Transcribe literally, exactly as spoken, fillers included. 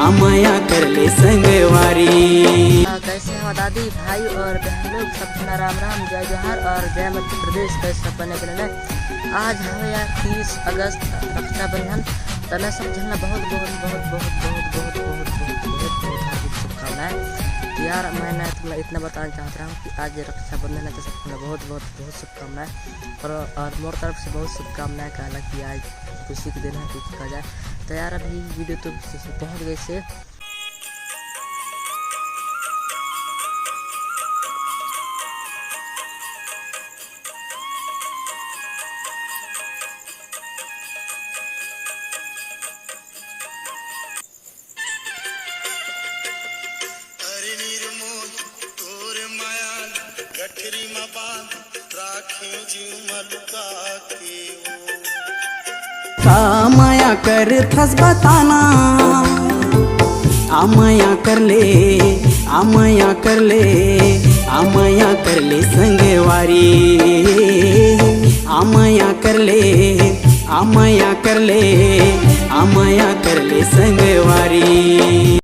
अमया कर ले संगवारी। कैसे हो दादी, भाई और बहन लोग, सब झना राम राम, जय जोहार और जय मध्य प्रदेश। कैसे बने बने ना? आज हवे यार तीस अगस्त, रक्षाबंधन। तो मैं सब झन ला बहुत बहुत बहुत बहुत बहुत बहुत बहुत बहुत बहुत बहुत बहुत हार्दिक शुभकामनाएं। तो यार मैं ना तुम्हें इतना बताना चाहता हूँ कि आज रक्षाबंधन है, तो सबको ना बहुत बहुत बहुत शुभकामनाएं। और और मोर तरफ से बहुत शुभकामनाएं, कहला कि आज खुशी के दिन है, कुछ कहा जाए। तो यार अभी वीडियो तो पहुँच गए से अरे निर्मोही तोर माया गठरी मा बांध राखे जीव मा लुका के ओ। का मया कर थस बताना। अमया कर ले, अमया कर ले, अमया कर ले संगवारी। अमया कर ले, अमया कर ले, अमया कर ले संगवारी।